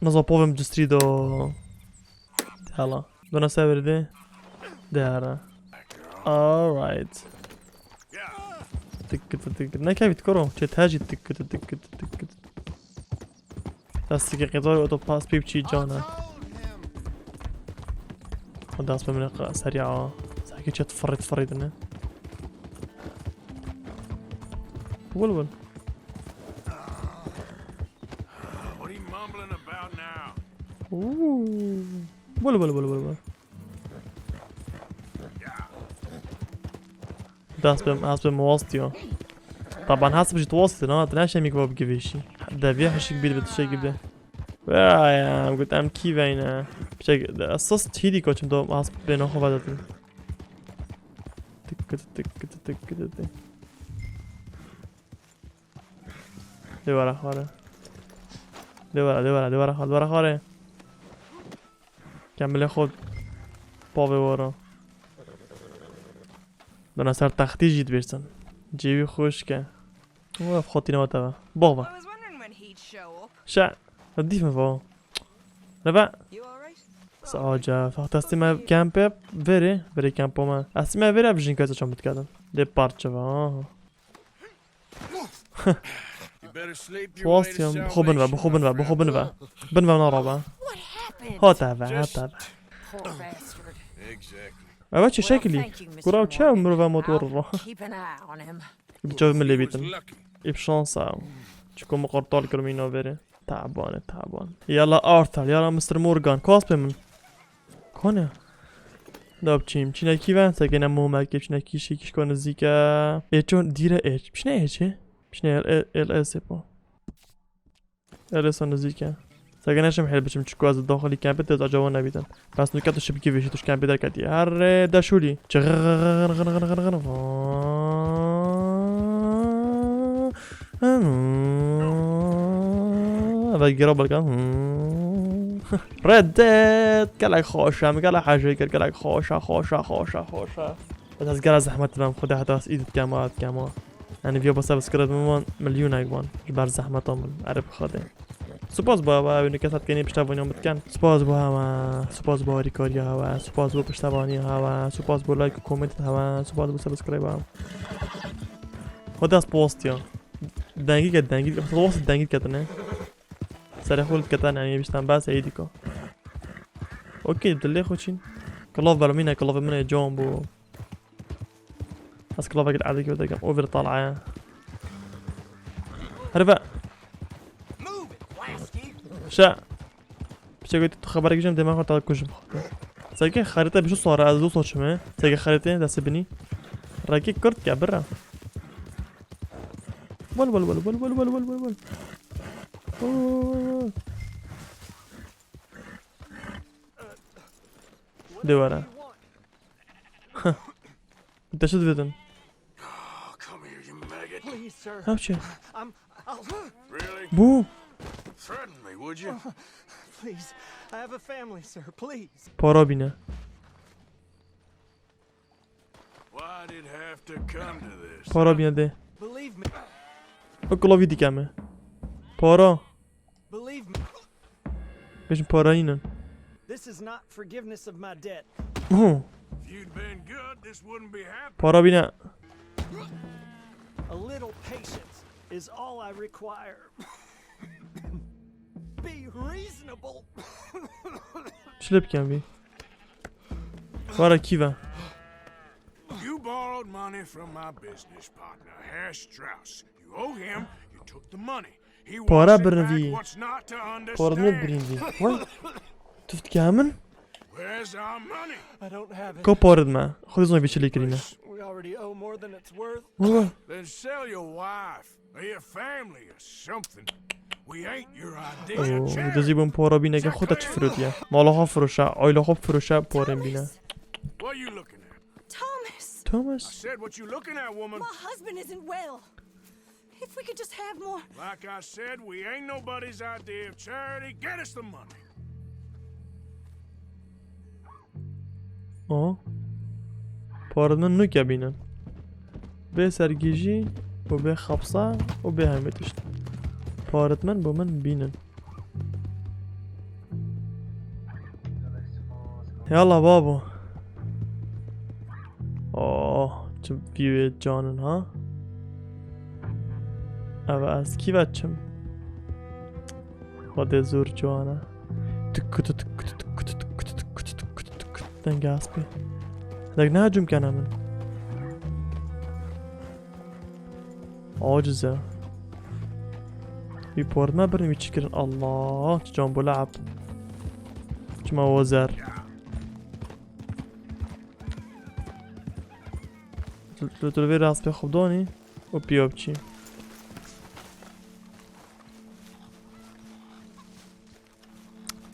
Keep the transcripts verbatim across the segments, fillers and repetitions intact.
Naza povim cistri do. Hala. Dona sever de. Dera. Alright. Tık tık tık. Ne kevit koro? Çet hacı tık tık tık tık tık. Lastikê qêzar û otopas pê biçî cana. Xwe dest bi min qa-, serî a. Sanki çet firît firît ne. Wil wil. What are you mumbling about now? Ooh. Wil wil wil wil wil. Dest bi, dest bi min wastiyo. Taban hesp jî tu wastî, na, tu neşemî ki bab givêşî. Deviye hişik bîr bi tişekî bide. Vay ya, got em kî veyne. Piçek, esas tîdî koçim do hesp bêno xwe vedetin. Tık tık tık tık tık tık. Dê were xware. Dê were, dê were, dê were xware, dê were xware. Kemilê xwe pavê wara. Dana ser textî jî dibêrsin. Cêwî xwişk e. Û ev xwe tîne we teve. Bava. I was wondering when he'd show up. Şe. Dîf mi va? Reve. You all right? Saca. Faktastî me kempê verê. Verê kempo me. Estî me verê ev jinka çaçan bitkedin. Dê parça va. Aha. Xwastiyam, bixwe bin ve, bixwe bin ve, bixwe bin ve. Bin ve nara be. Hate ve, hate ve. Eve çi şekilî? Kura çi ev mirov e motor ro? Bi çav min lê bîtin. Îp şans e. Çiko min qurtal kirim îna verê. Taban e, taban. Yala Arthur, yala mister Morgan. Kas pê min. Kone. Da biçîm. Çinekî ven, sekene Momek, çinekî şîkişko nizîk e. Ê çon dîre ê. Çine ê çi? Çine el, el, el, el sepo. El esa nizîk e. Sekene şim hel biçim, çiko ez daxilî kempê te ez acaba nebîtin. Bes nuke tu şibikî vêşî tu ji kempê derketî. Herre deşûlî. Çi gın gın gın gın gın gın. Eve gira belka. Red Dead. Gelek xweş e, min gelek hejê kir, gelek xweş e, xweş e, xweş e, xweş e. Ez gera zehmet dibem, Xwedê heta ez îdît kema, et kema. Yani vîya ba subscribe min wan milyûnek ban. Ji ber zehmeta min. Erê bi Xwedê. Spas bo hewa, ew nike set kenê piştevaniyan bitken. Spas bo hewa, spas bo harîkariya hewa, spas bo piştevaniya hewa, spas bo like û komentên hewa, spas bo subscribe hewa. Xwedê ez postiya. Dengî ke dengî, xwedê wextê dengî ketine. Serê xwe diketane, em ê biştan behs êdî ka. Okey, dilê xwe çîn. Kilav ber min e, kilavê min ê can bû. Ez kilavekî li erdekî vedekem. O vir talaya. Herive. Şe. Piçek tu xeberek jim dema xwe ta kujim xwe. Seke xerite bi şu sara ez du soçim he. Seke xerite dest binî. Reki kurt ke bira. Wal wal wal wal wal wal wal wal wal. Wal wal wal wal. De were. Deşit vedin. Oh, come here, you maggot. Please, sir. Hepçe. I'm, I'll... Really? Bu. Threaten me, would you? Please. I have a family, sir. Please. Para bine. Why did it have to come to this? Para bine de. Believe me. O kulavi dikeme. Para. Believe me. Bêjin para nînin. This is not forgiveness of my debt. Oho. If you'd been good, this wouldn't be happening. Para bîne. A little patience is all I require. Be reasonable. Çi lê bikem vî? Wara kî ve? You borrowed money from my business partner, Herr Strauss. You owe him, you took the money. He wants it back. Para birin vî. What's not to understand? Para min birîn vî. Wê? Tu fikir min? Where's our money? I don't have it. Ka para me. Xwedê zon vî çi lê kirîne. We already owe more than it's worth. Wê. Then sell your wife or your family or something. We ain't your idea of charity. Oo, dizî bûn para bîne ke xwe te çi firotiye. Mala xwe firoşe, aile xwe firoşe, parên bîne. What are you looking at? Thomas! Thomas. I said, what you looking at, woman? My husband isn't well. If we could just have more. Like I said, we ain't nobody's idea of charity. Get us the money. O. Parên min nûke bînin. Bê sergîjî û bê xapsa û bê hemî tişt. Parên min bo min bînin. Yalla babo. Oh, çi viewê can in ha. Ev ez kî ve çim? Xwedê zor ciwan e. Tuk kutu tuk kutu tuk kutu tuk kutu tuk kutu tuk kutu tuk kutu. Deng gaspê. Deng ne hecûm kene min. Aciz e. Wî por me birin, wî çi kirin? Allah, çi can bû le'eb. Çima o zer. Tu, tu, tu vê rastpê xwe donî û piyo biçî.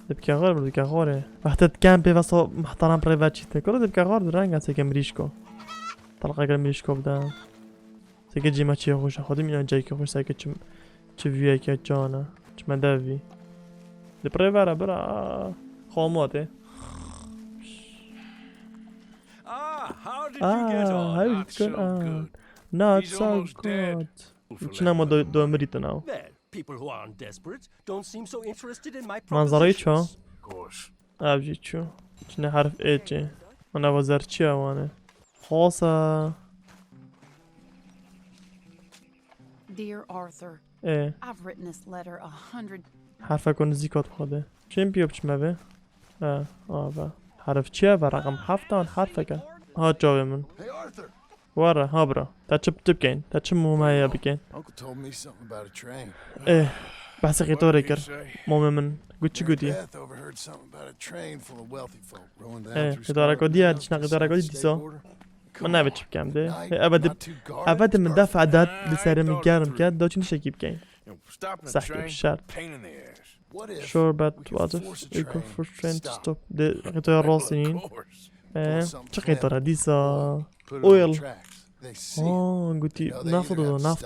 Dipke xor, dipke xorê. Wexte diken pê vesa muhtaram rê ve çîte. Kuro dipke xor, renga seke mirîşko. Talqeke mirîşko bide. Seke cîma çiye xweş e. Xwedim înan cayke xweş seke çim, çi viyeke can e. Çime devî. Di pirê vera bira. Xomotê. Ah, how did you get Ah, on? How Not did you so get on? Good. Not He's so almost dead. Good. Who for Çina that mo do, matter? Do mirî tu now. Well, people who aren't desperate don't seem so interested in my Manzarayı ço. Propositions. Of course. Ev jî çû. Çine herf ê çê. Ana va zer çi ya wane. Xasa. Dear Arthur, Ê. I've written this letter a hundred Herfeko nizîka dixwe de. Çêm piyo biçime vê? He, a ve. Herf çi ye? Ve reqem heft an herfeke. Ha çavê min. Hey, Arthur. Were, ha bira. Te çi, çi bikeyn? Te çi mûmeye bikeyn? Uncle told me something about a train. Eh, behsê qîtorê kir. Momê min. Got çi gotiye? Beth overheard something about a train full of wealthy folk rolling down Eh, through qîtoreko Scotland diye, and dişna qîtoreko di dîsa. Min nebe çi bikem de. Eh, eve de, eve de min defa dat li serê min germ ket, da çi nişekî bikeyn. Sehkê şer. Sure, but what if we could force train to stop? De, qîtoya rastî nîn. Eh, çi qîtore dîsa? Oil. Oh, gotî, naft do, naft.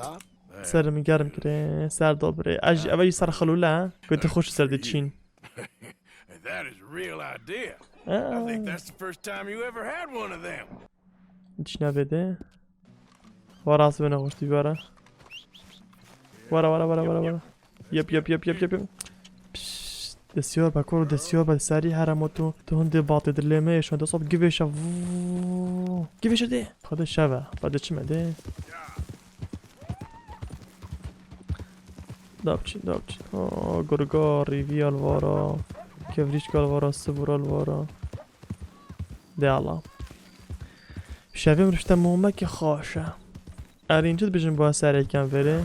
Ser min germ kirê, ser do birê. Ez jî, eve jî ser xelûle, gotî xweş ser de çîn. That is a real idea. I think that's the first time you ever had one of them. Dişine vê de. Wara sibê nexweş dî were. Were, were, were, were, were. Yep, yep, yep, yep, yep, yep. Pişt, destiyar be, kor destiyar be, serî here ma tu, tu hindê batê dilê me, şan dest op, givê şev. Givê şev de. Xwedê şev e, xwedê çime de. Dapçî, dapçî. O, gurga, rîvî alvara. Kevrîşk alvara, sibur alvara. De Allah. Şevê min rişte mûmekî xaş e. Erîn çi dibêjin ba serêken verê?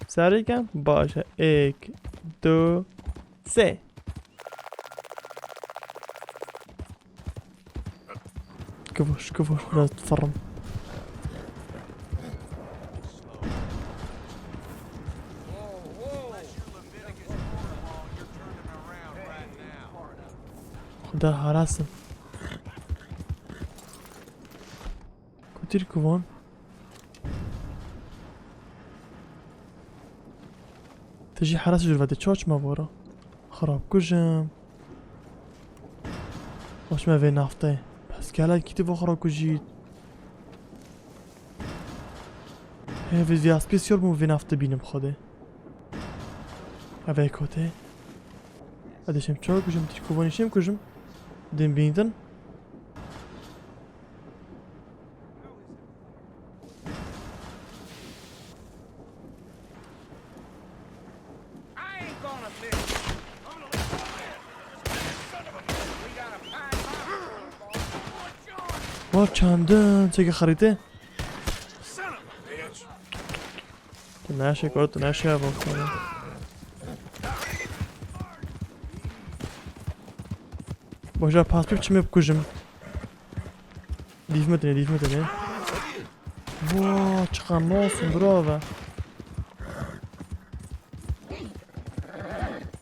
Serêken baş e. Êk, du, sê. Kivoş, kivoş, biraz ferrim. Xuda harasin. Kutir kuvan. Te jî heras jûr vedê, çaç me vara. Xirab kujim. Baş me vê naftê. Bes gelek kî tu va xirab kujî. Hê vê vî aspî siyar bû vê naftê bînim xwedê. Ev ê kotê. Hadi şem çawa kujim, tî kovanî şem kujim. Din bîndin. Var çandin, çekî xerîtê. Tu naşê kor, tu naşê ev xwara. Boja pas pî çimê bikujim. Dîv me tine, dîv me tine. Vaa, çiqa masum bira ve.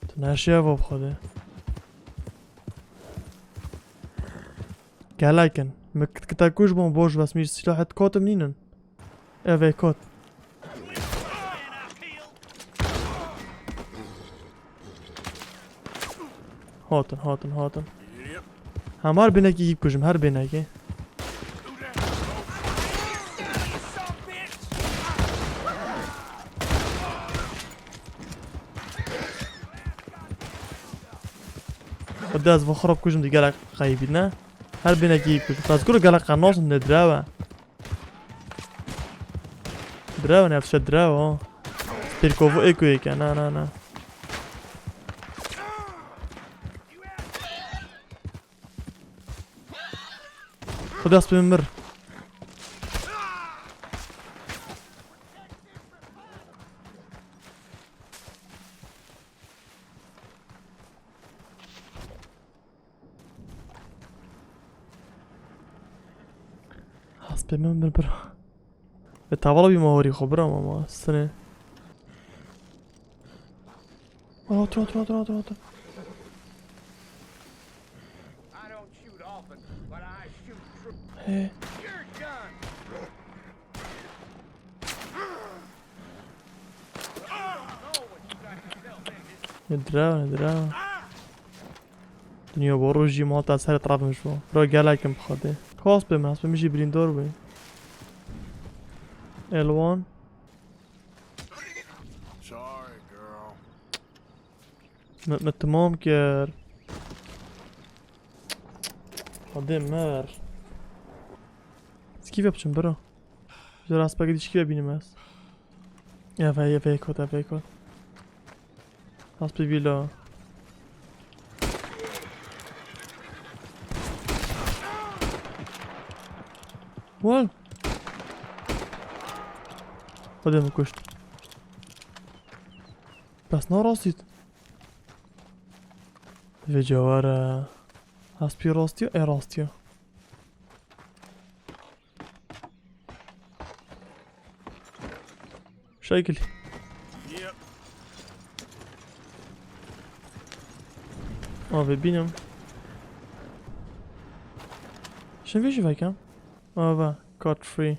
Tu naşê ev xwede. Gelek in. Me kit-, kita kuj bûn, boş bes, mîr silah et kotim nînin. Ev ê kot. Hatin, hatin, hatin. Hem her binekî yî kujim, her binekî. Xwedê ez vê xwe re bikujim, dê gelek xeyî bît, ne? Her bênekî bikujim. Ez kuro gelek qernas in, ne direw e. Direw e, ne tişt direw e. Spêrkovo ê ku yeke, na, na, na. Xwedê ez pê min mir. Hespê min bir bira. Ve tavala bir mağari xo bira mama sine. Otur, otur, otur, otur, otur. He. Nedira, nedira. Dinya bo rojî malta ser trafim şu. Bro gelakim xade. Kas be mas be jî birîndar bû. Elwan. Sorry, girl. Me, me tamam kir. Hadi mer. Skî ve biçim bro. Ji rast pekê dî şikî ve bînim ez. Ev hey, ev hey kot, ev hey kot. Rast bir villa. Wal. Hadi mi kuşt. Bes na rastît. Vê cewara. Hespî rastî, e rastî. Şekil. Abi binim. Şimdi bir şey bakayım. Ava, card free.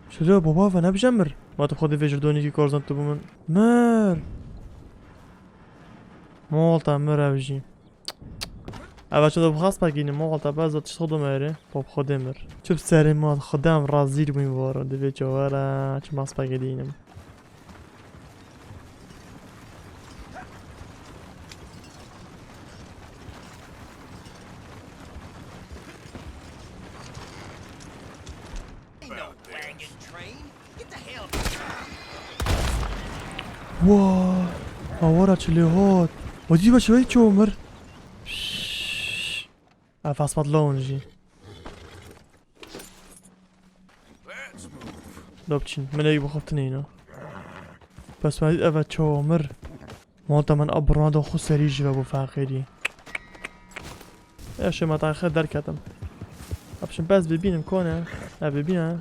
Şöyle baba ve ne biçim mir? Ma tu xwedê vê ji donî kî korzan tu bi min. Mir. Molta mir ev jî. Eva çi da bixas pekîne molta bez da tişt xwe do meri. Pop xwe demir. Çi bi serê ma xwedem razîr bûn varo. Divê çawara çi mas pekê dînim. Ain't no wagon train. Get the hell. Vay. Hawara çi lê hat. Hacî be çi ço mir. Şşş. Ev aspat lawon jî. Dopçin. Min ey bixuftinê îna. Bes me dît eve ço mir. Monta min a birna da xwe serî ji ve bû feqîrî. Ya şemata xwe derketim. Apşin bes bibînim kone. Ev bibîne.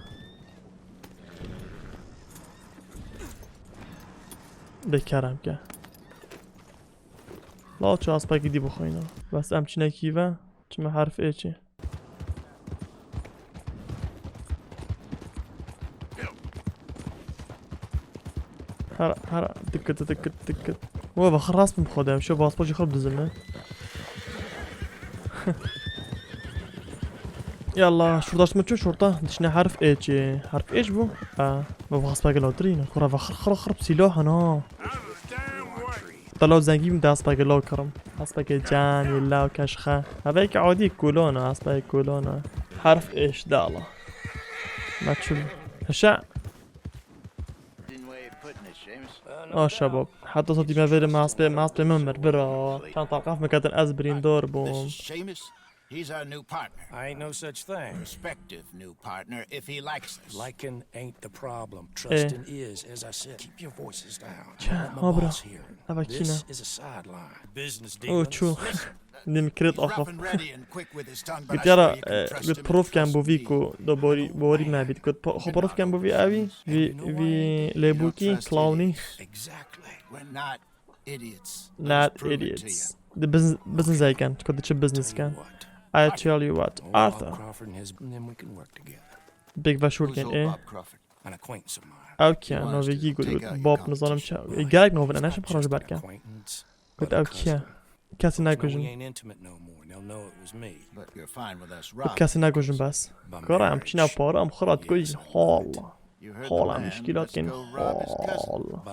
Bê kerem ke. Law çi aspekî dî bixwîne. Bes em çinekî ve. Çime herf ê çi. Her, her, dikkat, dikkat, dikkat. Wa, bak, rast mı bu kadar? Şu basma çıkıp dizime. Yallah, şurada açma çok şurada. Dişine harf E C. Harf E C bu. Ha, bu basma gel otur yine. Kura bak, hır, hır, hır, silah, ana. Telo zengî min dest peke law kirim. Dest peke can yê law keşxe. Heveyeke adî kolona, dest peke kolona. Harf eş dala. Meçhul. Heşe. Ah şebab. Heta sotî me verim maspê, maspê min mir bira. Çend taqaf me ketin ez birîndar bûm. He's our new partner. I ain't no such thing. Prospective new partner, if he likes us. Liking ain't the problem. Trusting is, as I said. Keep your voices down. I don't want my boss hearing. This is a sideline. Business dealings. Çû. Nim kirit axaf. Gitara, git prof ken bo vî ku do borî, borî me bît. Git xo prof ken bo vî evî, vî, vî lêbûkî, clowny. Exactly. We're not idiots. Not idiots. Di bizn-, bizn zeyken. Çiko diçi business ken. I tell you what, Arthur. Big veşûr ken, e. Ew kiya, novêkî got, got Bob, nizanim çi. E, gerek novin, e, neşim xwe ji ber ken. Got ew kiya. Kesî nekujin. But you're fine with us robbing. Kesî nekujin bes. Kara em çîna para, em xira dikujin. Halla. You heard the man. Halla, em muşkîlat kin. Let's go rob his cousin. Halla.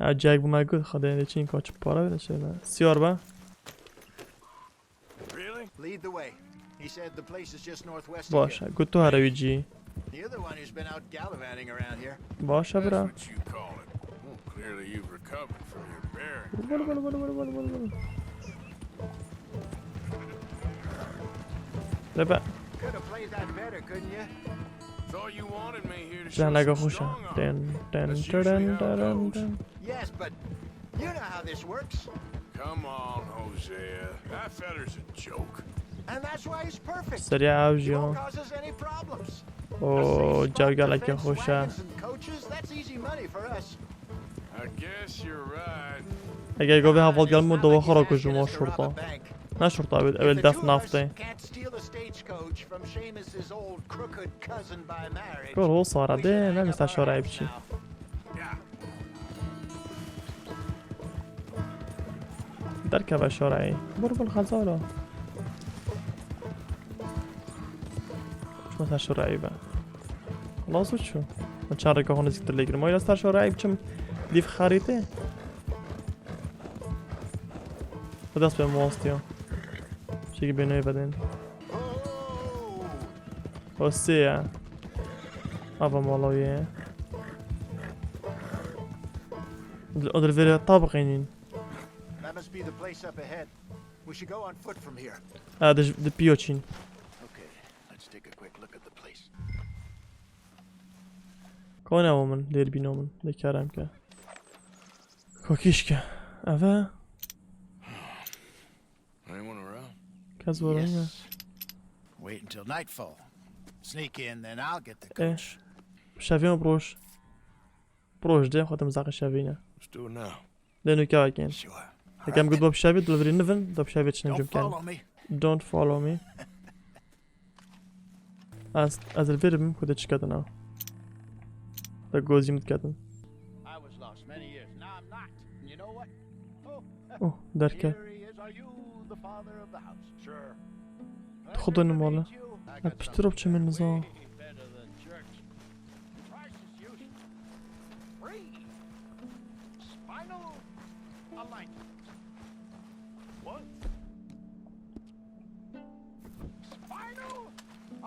Ya cek bu me got, xwedê de çîn kaç para bile şeyle. Siyar be. Really? Lead the way. He said the place is just northwest of here. Baş e, got tu here wî cî. The other one who's been out gallivanting around here. Baş e bira. That's what you call it. Well, clearly you've recovered from your bearing. Vur, vur, vur. Bebe. Could have played that better, couldn't you? Thought you wanted me here to show some strong arm. Ten, ten, that's usually how it goes. Yes, but you know how this works. Come on, Hosea. That feller's a joke. And that's why he's perfect. He won't cause us any problems. A safe spot to fence wagons and coaches, that's easy money for us. I guess you're right. Eger govê heval gelmo, dewa xwe ra kujim, o şurta. Ne şurta, ew, ew def naftê. Can't steal a stagecoach from Seamus's old crooked cousin by marriage. Kor o sara de, ne mesela şorayê biçî. Derkeve şorayê. Bur bul xezalo. Çima ser şorayê be? Lazû çû. Min çend rêka xwe nêzîktir lê kirin. Ma ya ser şorayê biçim dîv xerîtê. Bi dest pê min wastiya. Çekî bê neyê vedên. O sê ye. Ava mala wî ye. O dilvêrê ta biqînîn. That must be the place up ahead. We should go on foot from here. Ha, di, di piyo çîn. Okay, let's take a quick look at the place. Kone o min, lêr bîno min. Lê kerem ke. Kokîş ke. Eve. Anyone around? Kes var ya. Yes. Wait until nightfall. Sneak in, then I'll get the coach. Şevê roj. Roj de xwe tim zaqî şevîne. Let's do it now. Lê nûke wekîn. Sure. Yekem got bo şevî, dilverî nivin, do şevî çin cim ken. Don't follow me. Don't follow me. Ez, ez li vê dibim ku te çi ketin ew. Te gozî min diketin. I was lost many years. Now I'm not. And you know what? Oh, derket. Here he is. Are you the father of the house? Sure. Xwedê nimale. Ez piştî re biçim, min nizam. Price is useless. Free. Spinal alignment. What? Spinal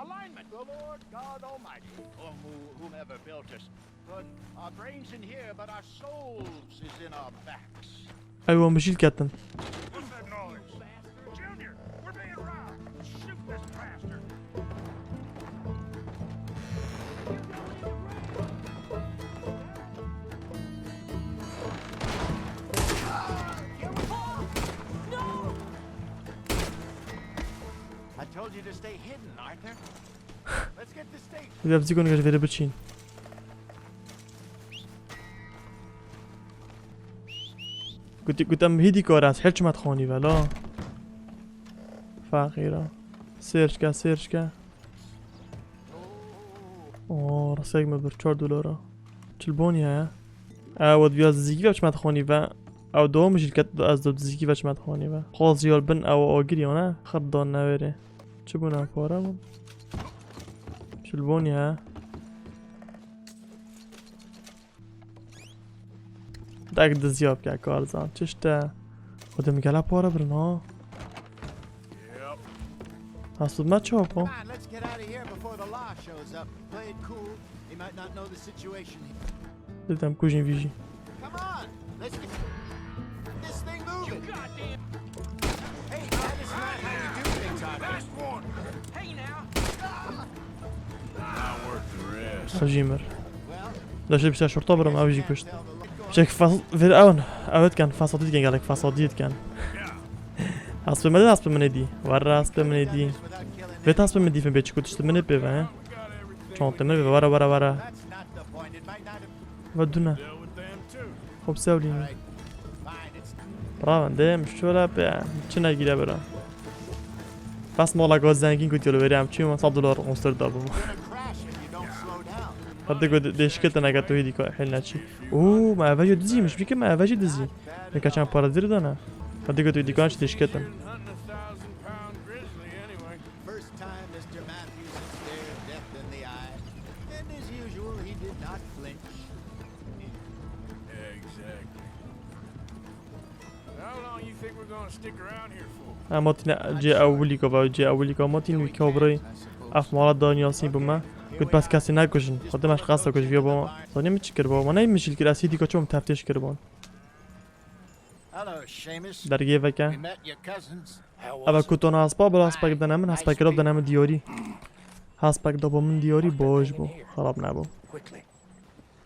alignment. The Lord God Almighty, or who-, whomever built us, put our brains in here, but our souls is in our backs. Ew, wan bijîl ketin. What's that noise? Junior, we're being robbed. Shoot this bastard. I told you to stay hidden, Arthur. Let's get this thing. Hûn ev zî gon gel vêre biçîn. Gotî, gotem hîdî kar ez her çi me dixwanî vela. Feqîra. Sêr şke, sêr şke. O, rastiyek me bir çar dolara. Çil bonî heye. Ew, we diviya dizîkî ve çi me dixwanî ve. Ew dewam jî ket, ez do dizîkî ve çi me dixwanî ve. Xwaz yar bin ew agirî ne. Xir dan newêrê. Çi bûna para bûn? Çil bonî heye. Dek diziya bike karzan. Çişte. Xwedê min gela para birin ha. Yep. Nasıl maç o bu? Come on, let's get out of here before the law shows up. Play it cool. He might not know the situation. Dedim kujin viji. Come on, let's get this thing moving. Hey, that is not how you do things, Arthur. Last one. Hey now. Not worth the risk. Ev jî mir. Daşê bişte şorta birim, ev jî kuşt. Çek fas-, ver ewn. Evet kan, fasadî dikin, gelek fasadî dikin. Hespê me de, hespê min êdî. Were hespê min êdî. Vê hespê min dîfin bê çiku tiştê min ê pê ve, he? Çantê min ê pê ve, were, were, were. Ve dune. Hop, sewlîn. Bravo, dem, şöyle be. Çi negîre bira. Bas mola gaz zengin kutiyor, vereyim. Çi sed dolar onstur da bu. Hadi go de-, değişik et, ne kadar hedi ko-, hel ne çi. Oo, ma eve jî dizî, miş bike ma eve jî dizî. Ne kaçan para dir dana. Hadi götür, dükkan işte, şirketim. First time Mister Matthews stared death in the eye, and as usual, he did not flinch. Exactly. How long you think we're gonna stick around here for? Em hatine cê ewilî ka, va cê ewilî ka, em hatine wî kabrayê. Ev mala da niyasî bû me. Got bes kesê nekujin. Xwedê me ji qesta kuj viya bû. Zanî min çi kir bû? Me neyê min şîl kir, ez hîdî ka çûm teftêş kir bûn. Hello, Seamus. Dergê veke. We met your cousins. Eva ku tona hespa, bila hespek dene min, hespek kira dene min diyarî. Hespek da bû min diyarî, baş bû. Xerab nebû. Quickly.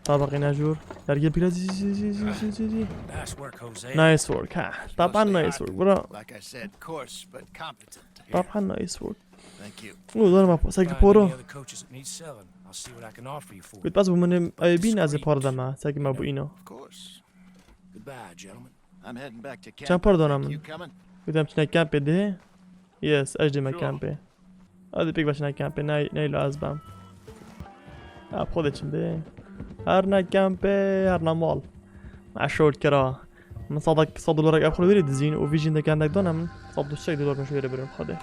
Tabaqê nejûr. Dergê pîra zî zî zî zî zî zî zî. Nice work, Jose. Nice work, ha. Taban nice work, bro. Like I said, coarse but competent. Taban nice work. Thank you. Û dana me seki Find poro. Any other coaches that need selling, I'll see what I can offer you for it. Got bas bû min ev bîn ez ê para deme. Seki me bû îno. Of course. Goodbye, gentlemen. I'm heading back to camp. Çend para dana Think min? you coming? Got em çine kampê dê. Yes, ez dê me kampê. Hadi pek başına kampê. Ne, ne lazım. Ha, xwedê çim dê. Her ne kampê, her ne mal. Meşhur kira. Min sadak, sad dolar ev xwedê verî dizîn û vî jîn de kendek dana min. Sad dolar min şwêre birim xwedê.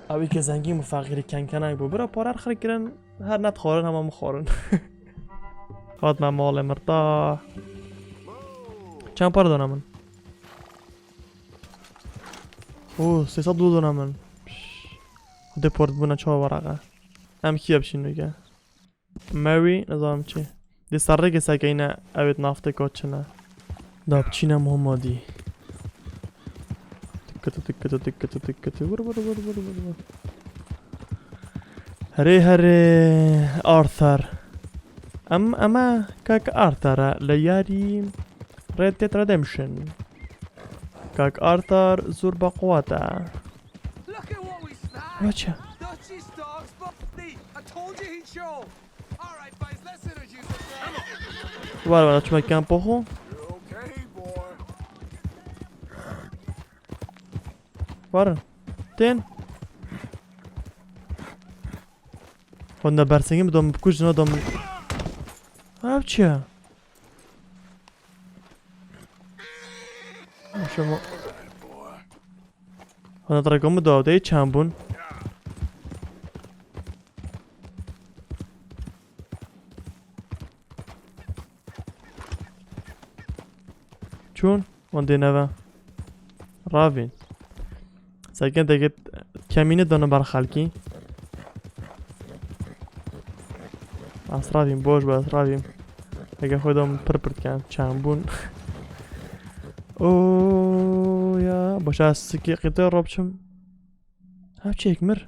Ew ke zengîn û feqîrî kenkenek bû. Bira para her xirkirin. Her ne dixwarin, hema min xwarin. Hat me malê mirta. Çend para dana min? Oo, sê sed dolar dana min. Xwedê port bûne çawa waraqa. Em kiye biçîn weke. Mary, nizanim çi. Dê serrêkê sekeyne, ewêt naftê koçine. Da biçîne Muhammedî. Tıkkıtı tıkkıtı tıkkıtı tıkkıtı. Vur, vur, vur, vur, vur. Herê, herê, Arthur. Em, ema kak Arthur e, li yarî Red Dead Redemption. Kak Arthur zor baqwat e. Look at what we snagged! Roger. Dutchie's dog's body! I told you he'd show! Alright, boys, let's introduce ourselves. Var var, açma kampo xo. Okay, boy. Var. Ten. Onda bersengim dom kuj no dom. Ev çi ya? Şemo. Hana dragon mu da, de çend bûn? Çûn? Wan dê neve. Ravîn. Seken deket kemîne dana ber xelkî. Esravîm, boş be, esravîm. Ege xwe dam pir pir diken, çend bûn. Oo ya, başa sikî qîte rop çim. Ha, çek mir.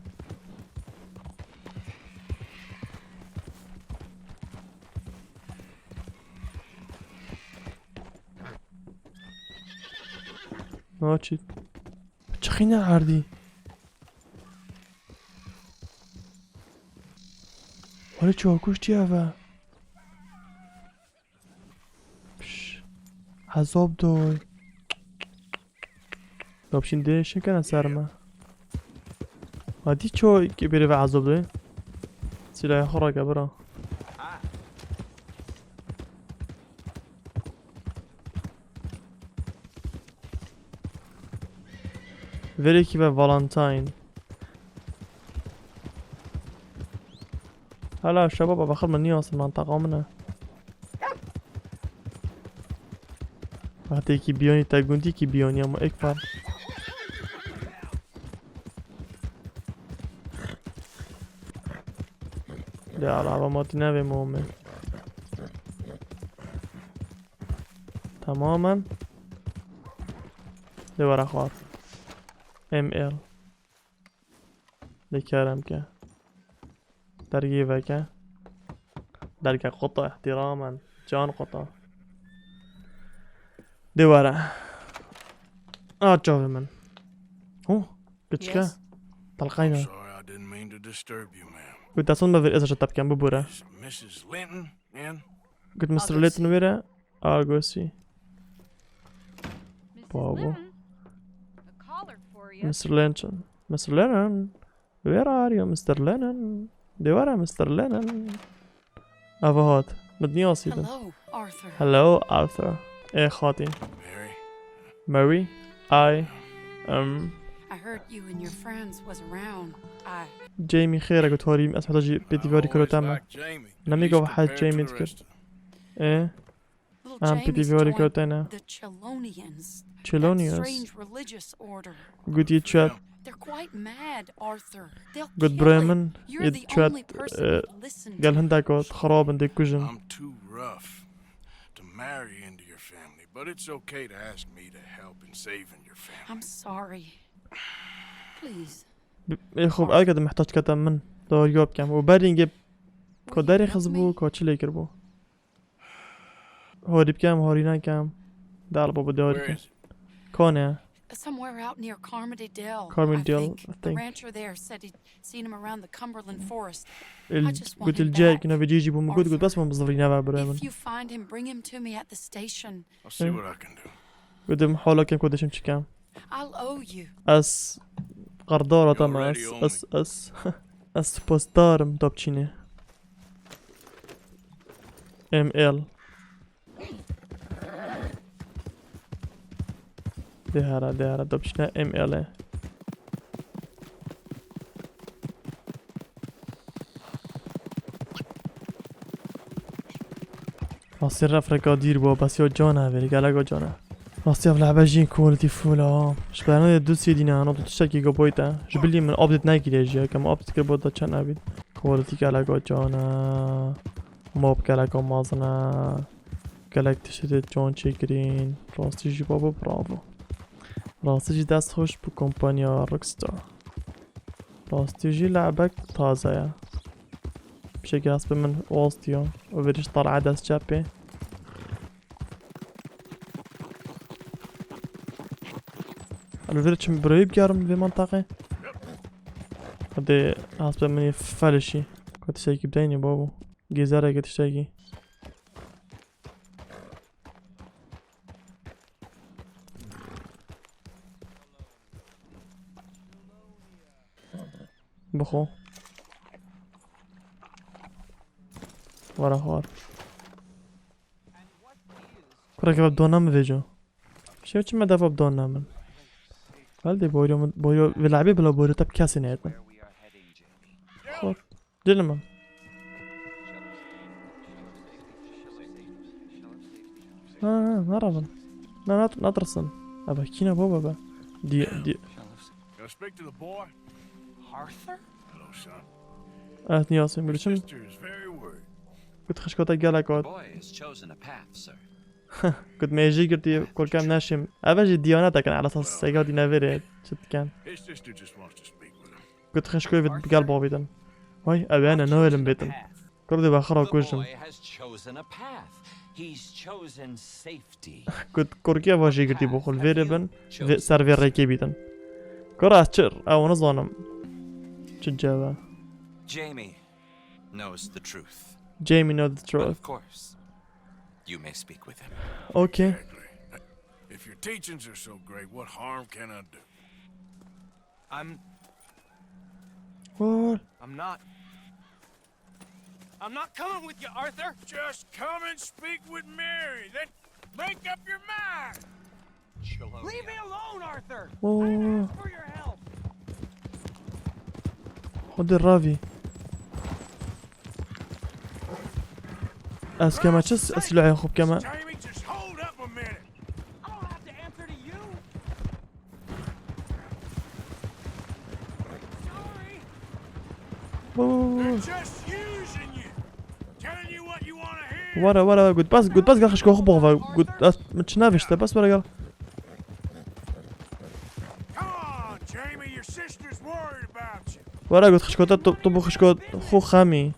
Naçî. Çixîne erdî. Wale çakuş çi eve? Piş. Hezab doy. Top şimdi şekene serme. Hadi ço ki biri ve hezab doy. Silahı xora ke bira. Verê kî ve Valentine. Hala şebab, bexir min niyasin, mantaqa min e. Wextê kî biyonî te gundî kî biyonî ama ek par. Ya Allah, ama tine ve muhammed. Tamamen. Devara xwar. M L. Lê kerem ke. Dergî veke. Derge qota, îhtîramen. Can qota. Dê were. A çavê min. Huh, kiçike. Yes. Talqayna. Sorry, I didn't mean to disturb you, ma'am. Got destun me vir, ez ji te bikem, bibûre. Is Missus Linton in? Got mister Linton wêre. Argosî. Bravo. Missus Linton, a collar for you. mister Linton. mister Lennon. Where are you, mister Lennon? Dê were, mister Lennon. Ava hat. Min niyasî din. Hello, Arthur. Hello, Arthur. Ê xatî. Mary? Mary? I, um, I heard you and your friends was around. I Jamie xêr e, got harî, ez heta jî pêtivî harî kiro te me. Nemê gava hez Jamie dikir. Ê? Em pêtivî harî kiro te ne. Chelonians. Gotiye çi? Got birayê min, yê çi, e, gel hindek got xirab in, dê kujin. I'm too rough to marry into your family, but it's okay to ask me to help in saving your family. I'm sorry. Please. Ê xwe, ew ke di mihtac kete min, dawriya bikem. Û berî hingê ka derê xist bû, ka çi lê kiribû. Harî bikem, harî nekem. Dal baba, dê harî bikem. Kane? Somewhere out near Carmody Dell, Carmody Dell, I think. The rancher there said he'd seen him around the Cumberland Forest. I just want him back. Gotil cek, navê cî jî bû min got, got bes min bizirî neve birayê min. If you find him, bring him to me at the station. I'll see what I can do. Gotim hala kem ku dişim çi kem. I'll owe you. Ez qerdara te me, ez, ez, ez, ez spasdar im, dapçînê. M L. Dê here, dê here, dapçîne M L e. Rastî refreka dîr bû, bes ya can e, vêrî gelek can e. Rastî ev lehbe jî quality full a. Ji bernadê du sê dîne, hena tu tiştekî gaboyte. Ji bilî min update nekiriye jî, kem update kiribû da çend nebît. Quality gelek can e. Mob gelek mezin e. Gelek tiştê can çêkirîn. Rastî jî babo bravo. Rastî jî dest xweş bi kompanya Rockstar. Rastî jî lehbek taze ye. Pişekî hespê min ostiyo. O verî ji tala dest çepê. Alo, verî çim burayı bigerim vê mantaqê. Hadi hespê min yê felişî. Ka tiştekî bideynî babo. Gêzereke tiştekî. Bixwe. Were xwar. Kurek ve dona min vêco. Şev çi me defa dona min. Hal de boyro min, boyro ve labi bila boyro tep kesê neyetme. Xwar. Dilim min. Ha, ha, naravin. Na, na, natirsin. Ebe kîne baba be. Di, di. Can I speak to the boy? Arthur? Hello, son. Evet, niyasim. Your sister is very worried. Got xişkota gelek got. Boy has chosen a path, sir. Got me jî girtî, kurkem neşim. Eve jî diyanetekin, ala sas sega dîne verê. Çi diken? His sister just wants to speak with him. Got xişkoyê vê gel bavêtin. Vay, ew ene, nahêlim bêtin. Kurdê be xira kujim. Got kurkiye va jê girtî bo xwe li vêrê bin, vê, ser vê rêkê bîtin. Kura ez çi, ew nizanim. Çi ceve. Jamie knows the truth. Jamie knows the truth. But of course, you may speak with him. Okay. Exactly. If your teachings are so great, what harm can I do? I'm What? I'm not. I'm not coming with you, Arthur. Just come and speak with Mary, then make up your mind. Leave me alone, Arthur. Whoa. I didn't ask for your help. Hadi Ravi. Ez keme çi s-, silahê xwe bikeme. Jamie, just hold up a minute. I don't have to answer to you. Sorry. Whoa. They're just using you. Telling you what you wanna hear. Were, were, were, got bes, got bes gel xişka xwe bixwe. Got, ez, min çi nevişte, bes were gel. Come on, Jamie, your sister's worried about you. Were, got xişkota tu, tu bo xişko xwe xemî.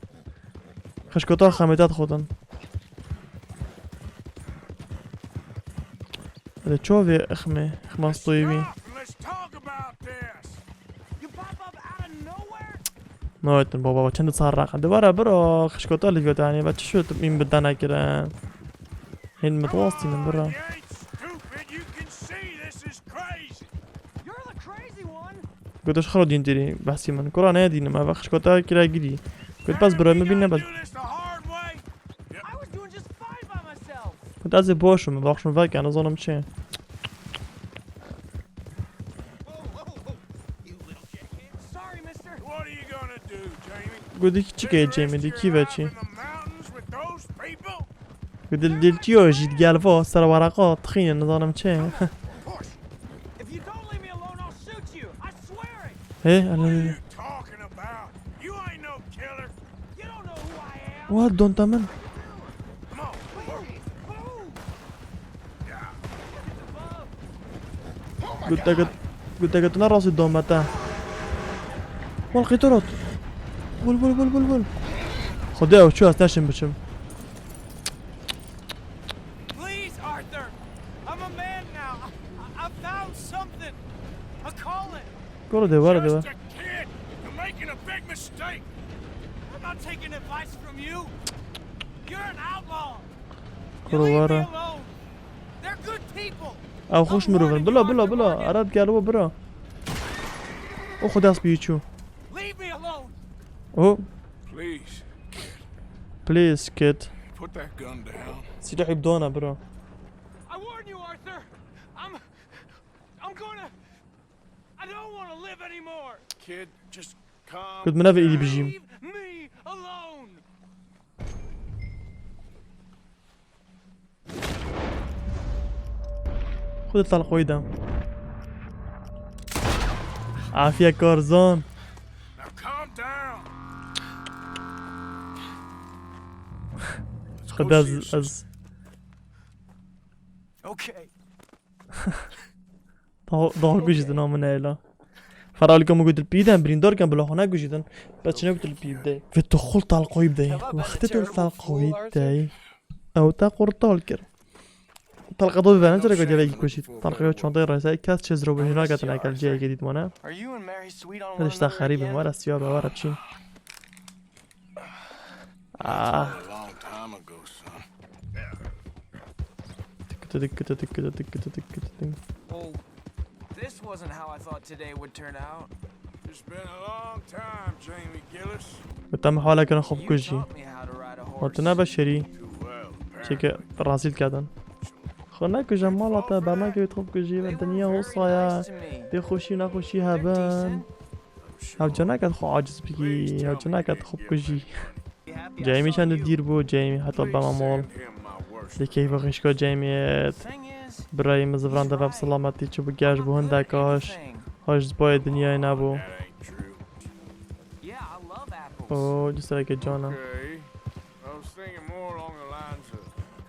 Xişkota xemê te dixwedin. Hadi ço vê ixmê, ixma stoyî wî. Let's talk about this. You pop up out of nowhere? Nayêtin baba, çend sar raqe. Dibara bira, xişkota li götani, ve çi şut min bidene kirin. Hên mi dostînin bira. You ain't stupid, you can see this is crazy. You're the crazy one. Gotiş xiro dîn têrî behsî min. Kura ne dînim, eve xişkota kira girî. Got bes bira min bîne bes. Do this the hard way. I was doing just fine by myself. Got ez ê boş im, baxşin veke, nizanim çi. Gudî çi ke Jamie, di kî ve çî? Gudî dil çi yo jî, gel vo, ser waraqa, tixîne, nizanim çi. Push. If you don't leave me alone, I'll shoot you. I swear it. Hey, What are you talking about? You ain't no killer. You don't know who I am. What, don't tell me. Come on. Move. Move. Gute, gut, gute, gute, na rasi domete. Wal qîtorot. Bul, bul, bul, bul, bul. Xwedê ew çû, ez neşim biçim. Please, Arthur. I'm a man now. I, I, I found something. A calling. Koro de var de var. Just a kid. You're making a big mistake. I'm not taking advice from you. You're an outlaw. You Koro leave me vara. Alone. They're good people. Ew xweş mirov in. Bila, bila, bila. Erad gel bo bira. O xwe dest bi çû. Leave me alone. O. Please. Please, kid. Put that gun down. Silahî bidana bira. I warn you, Arthur. I'm, I'm gonna, I don't wanna live anymore. Kid, just calm. Gud min ev êdî bijîm. Leave me alone. Xwe di talqoyî de. Afiye Karzan. Now calm down. Xwe de ez, ez. Okay. Daha, daha kujîtin ha min heyla. Feralika min got li pî de, birîndar ken bila xwe nekujîtin. Bes çi ne got li pî bide. Ve tu xul talqoyî bide. Wextê tu talqoyî dey. Ew te qurtal kir. Talqa da bivene, çira gelekî kujît. Talqa yo çantayê rese, kes çi zro bihîna ketine kel cihekê dît mane. Hadi işte xerîb in, were siya be, were çîn. Ah. Tıkıtı tıkıtı tıkıtı tıkıtı tıkıtı tı. Oh, this wasn't how I thought today would turn out. It's been a long time, Jamie Gillis. Bi te min hala kirin xwe bikujî. You taught me how to ride a horse. Hatine beşerî. Too well, apparently. Çêke rezîl kedin. Xwe nekuje mala te, bernakevî xwe bikujî, ve dinya hosa ye. Tê xweşî nexweşî hebin. Hewce neket xwe aciz bikî, hewce neket xwe bikujî. Jamie çend dîr bû, Jamie heta bema mol. Di keyfa xişka Jamie et. Birayê min ziviran de ve bi selametî çûbû, geş bû hindek aş. Haş ji bayê dinyayê nebû. O, cîsereke cana. I was thinking more along the lines of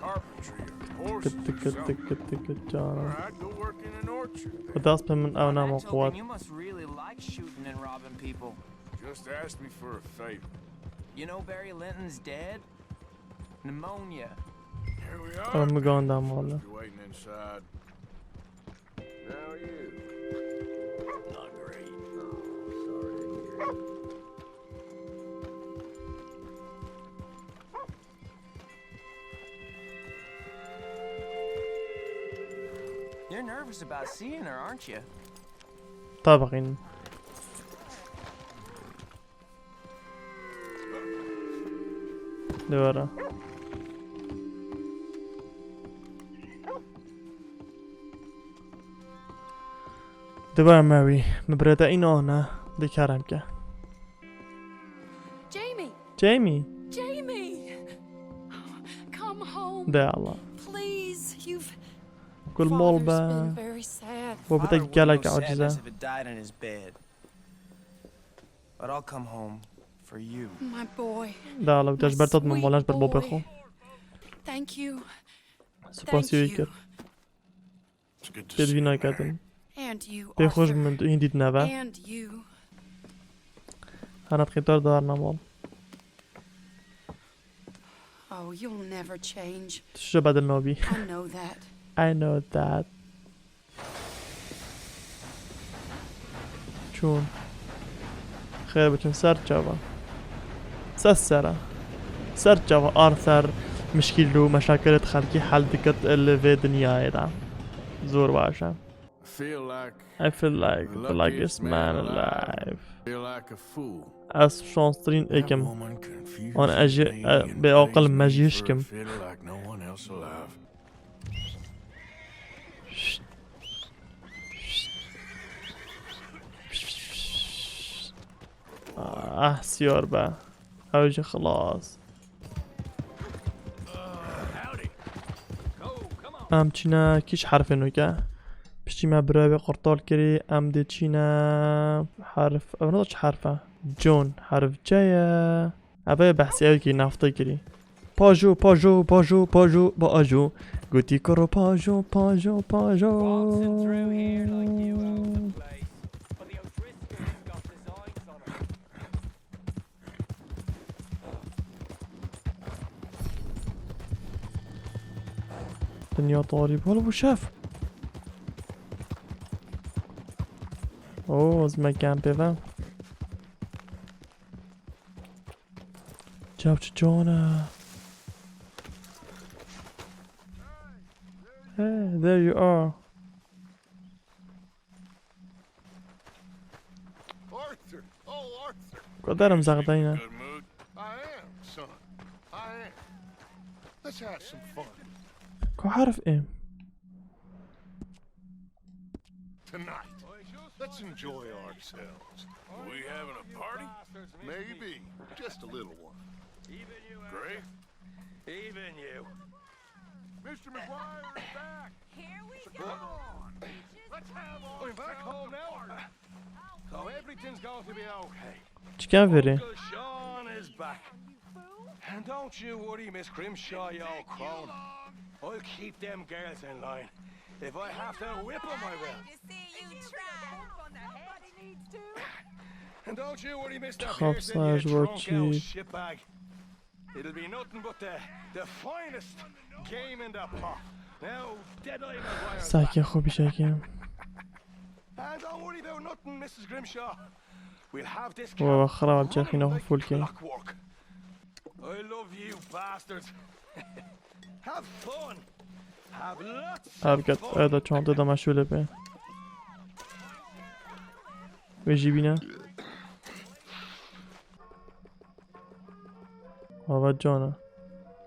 carpentry or horses or something. Kıt kıt kıt kıt kıt cana. Or I'd go work in an orchard. Xwe dest pê min ew nema quwet. You must really like shooting and robbing people. Just ask me for a favor. You know Barry Linton's dead? Pneumonia. Here we are. Ew min ganda mala. You waiting inside? How are you? Not great. Oh, sorry to hear. You're nervous about seeing her, aren't you? Tabaqîn. Dewara. Dewara Mary, min birê te îna ne, dê kerem ke. Jamie! Jamie! Jamie! Come home. De Allah. Please, you've... Kul mol be. Father's been very sad. Bo bite gelek acize. Father wouldn't know sadness if it died in his bed. But I'll come home for you. My boy. De Allah, tu ji ber te min molan ji ber babê xwe. Thank you. Spasiye wî kir. Têdivî naketin. Pê xweş bi min tu hîn dît neve. Hana qîtar dar namal. Oh, you'll never change. Tu şişe bedil nabî. I know that. I know that. Çûn. Xêr biçin ser çava. Ser sera. Ser çava Arthur mişkîl û meşakilê xelkî hel dikit li vê dinyayê de. Zor baş e. I feel like the luckiest man alive. Ez şanstirîn êk im. An ez jî, e, bê aqil me jî hişk im. Şşt. Şşt. Şşt. Şşt. Aa, Ah, siyar be. Ew jî xilas. Em çîne kîş herfê nûke. Piştî me birayê wê qurtal kirî, em dê çîne herf, ev ne çi herf e? John, herf C ye. Ev ê behsî ew kî nafta kirî. Pajo, pajo, pajo, pajo, ba ajo. Gotî kuro pajo, pajo, pajo. Dinya tarî bû, bû şev. Oo, ez me kempê ve. Çav çi can e. Hey, there you are. Arthur! Oh, Arthur! Kaderim zexdeyne. Good mood? I am, son. I am. Let's have some fun. Ku herf êm. Tonight, let's enjoy ourselves. We having a party? Maybe. Just a little one. Great. Even you. Mister McGuire is back. Here we go. Come on. Let's have ourselves a party. We're back home now. So everything's going to be okay. Çikan verê? Uncle Sean is back. And don't you worry, Miss Grimshaw, you old crone. I'll keep them girls in line. If I have to whip 'em, I will. And don't you worry, Mister Pearson, you drunk old shitbag. It'll be nothing but the, the finest game in the pot. Now, Deadeye McGuire's back. Sakê xwe bişekê. And don't worry about nothing, Missus Grimshaw. We'll have this camp running like clockwork. I love you, bastards. Have fun. Have lots of fun. Ev ket, ev de çantê de meşûlê pê. Wê jî bîne. Ava cana.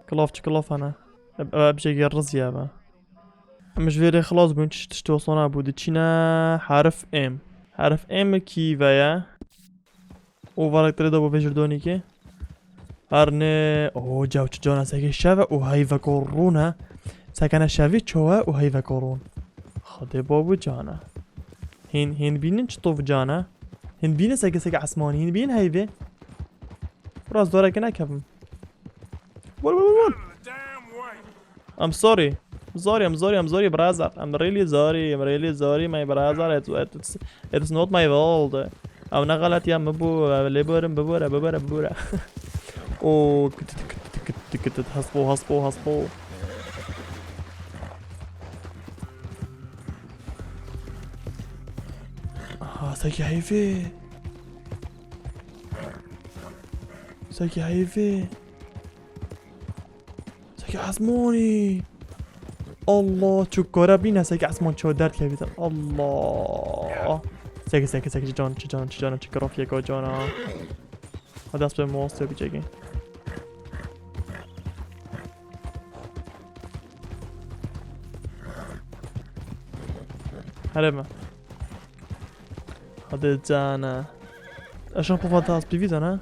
Kilaf çi kilaf hene. Ev, ev bişekî rizî ev e. Em ji vê rê xilas bûn, çi tişt wesona bû. Diçîne herf M. Herf M kî ve ye? O varektirê de bo vê jirdonîkê. Her ne, o cav çi cana seke şev e û heyveko rûn e. Sekene şevî ço e û heyveko rûn. Xwedê babu cana. Hîn, hîn bînin çi tov cana. Hîn bînin seke seke esmanî, hîn bînin heyvê. Biraz doreke nekevim. Wol, wol, wol. I'm sorry. I'm sorry, I'm sorry, I'm sorry, brother. I'm really sorry, I'm really sorry, my brother. It's, it's, it's not my fault. Ew ne xeletiya min bû, ew lê birim, bibore, bibore, bibore. Oo, kıtıt, kıtıt, kıtıt, kıtıt, haspo, haspo, haspo. Aha, seke heyvê. Seke heyvê. Seke esmanî. Allah, çu kara bîne seke esman ço derd kevîte. Allah. Seke, seke, seke, çi can, çi can, çi can, çi kirafiyeka cana. Hadi aspe monster bir çekin. Hele mi? Hadi cana. Aşağı bu fantas bir vida ne?